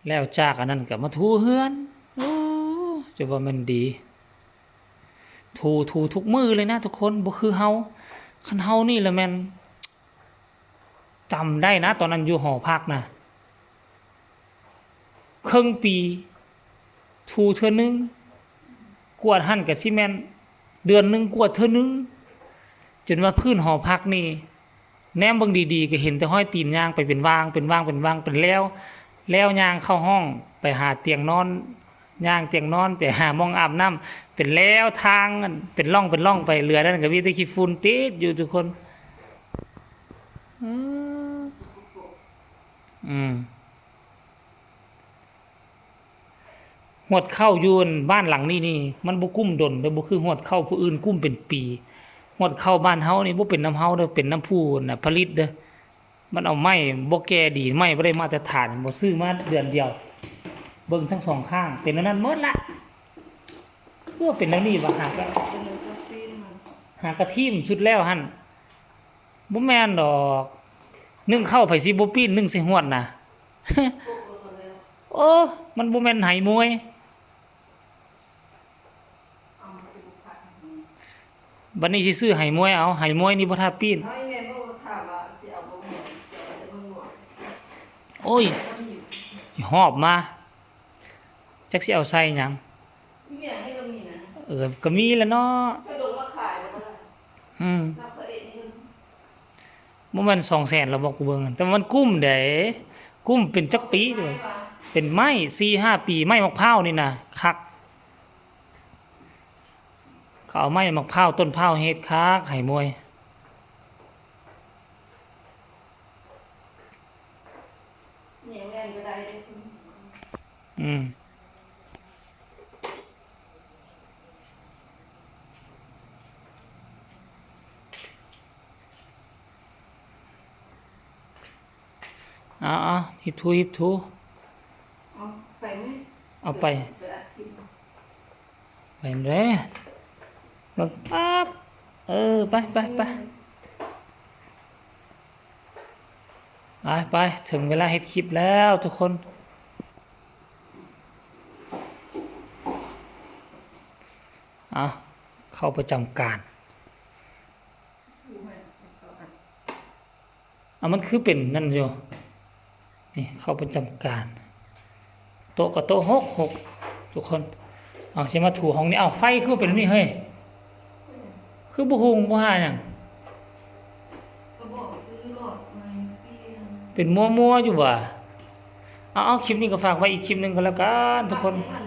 ແລ້ວຈາກອັນນັ້ນກໍມາຖູເຮືອນ. ໂອ້ ຈະວ່າແມ່ນດີ ຖູ ຖູທຸກມື້ເລີຍນະທຸກຄົນ ບໍ່ຄືເຮົາ. ຄັນເຮົານີ້ລະແມ່ນ ຈຳໄດ້ນະ ຕອນນັ້ນຢູ່ຫໍພັກນະ ເຄິ່ງປີຖູເທື່ອໜຶ່ງ, ກວດຫັ້ນກໍຊິແມ່ນເດືອນໜຶ່ງກວດເທື່ອໜຶ່ງ, ຈົນວ່າພື້ນຫໍພັກນີ້ ແນມເບິ່ງດີໆ ກໍເຫັນແຕ່ຮອຍຕີນຍ່າງໄປເປັນຫວ່າງ ເປັນຫວ່າງ ເປັນຫວ່າງ ເປັນແລວ ແລ້ວຍ່າງເຂົ້າຫ້ອງໄປຫາຕຽງນອນ ຍ່າງຕຽງນອນໄປຫາໝ່ອງອາບນ້ຳ ເປັນແລວທາງ ເປັນຮ່ອງ ເປັນຮ່ອງໄປ. ເຫຼືອນັ້ນກໍມີແຕ່ຂີ້ຝຸ່ນຕິດຢູ່ທຸກຄົນ. ອືມ ອືມ. ຮວດເຂົ້າຢູ່ ອັ່ນ ບ້ານຫຼັງນີ້ນີ້ ມັນບໍ່ກຸ້ມດົນເດີ້ ບໍ່ຄືຮວດເຂົ້າຜູ້ອື່ນກຸ້ມເປັນປີ. ຮວດເຂົ້າບ້ານເຮົານີ້ບໍ່ເປັນນຳເຮົາເດີ້ ເປັນນຳຜູ້ນະຜະລິດເດີ້. ມັນເອົາໄມ້ບໍ່ແກ່ດີ ໄມ້ບໍ່ໄດ້ມາດຕະຖານ ບໍ່ຊື້ມາເດືອນດຽວ ເບິ່ງທັງສອງຂ້າງ ເປັນແນວນັ້ນໝົດລະ. ຄືວ່າເປັນແນວນີ້ວະ ຫາກະ ຫາກະຖິ້ມສຸດແລ້ວຫັ້ນ. ບໍ່ແມ່ນດອກ ໜຶ້ງເຂົ້າໃຜຊິບໍ່ປີ້ນ ໜຶ້ງໃສ່ຫວດນະ. ໂອ້ ມັນບໍ່ແມ່ນໄຫມວຍ. ບັດນີ້ຊິຊື້ໄຫມວຍເອົາ ໄຫມວຍນີ້ບໍ່ຖ້າປີ້ນ. ໂອ້ຍ ຫອບມາ ຈັກຊິເອົາໃສ່ຫຍັງ. ເອີ ກໍມີແຫຼະເນາະ. ອືມ. ບໍ່ແມ່ນສອງແສນແລ້ວບໍ່ ກູເບິ່ງ ແຕ່ວ່າມັນກຸ້ມເດ້ ກຸ້ມເປັນຈັກປີເດ້. ເປັນໄມ້ສີ່ຫ້າປີ ໄມ້ໝາກພ້າວນີ້ນະ ຄັກ. ເຂົາເອົາໄມ້ໝາກພ້າວ ຕົ້ນພ້າວເຮັດຄັກໄຫມວຍ. ອືມ. ເອົາໆ ຮີບຖູ ຮີບຖູ ເອົາໄປ ໄປເດີ ເບິ່ງປັບ ເອີ ໄປ ໄປ ໄປ ໄປ ເຖິງເວລາເຮັດຄລິບແລ້ວທຸກຄົນ. ເອົາ ເຂົ້າປະຈຳການ. ເອົາ ມັນຄືເປັນນັ້ນຢູ່ ນີ້ ເຂົ້າປະຈຳການ ໂຕະກໍໂຕະຫົກຫົກ ທຸກຄົນ. ເອົາ ຊິມາຖູຫ້ອງນີ້ ເອົາ ໄຟຄືເປັນແບບນີ້ເຮີ້ຍ ຄືບໍ່ຮຸ່ງບໍ່ຫາຫຍັງ ເປັນມົວໆຢູ່ຫວາ. ເອົາໆ ຄລິບນີ້ກໍຝາກໄວ້ອີກຄລິບໜຶ່ງກໍແລ້ວກັນທຸກຄົນ.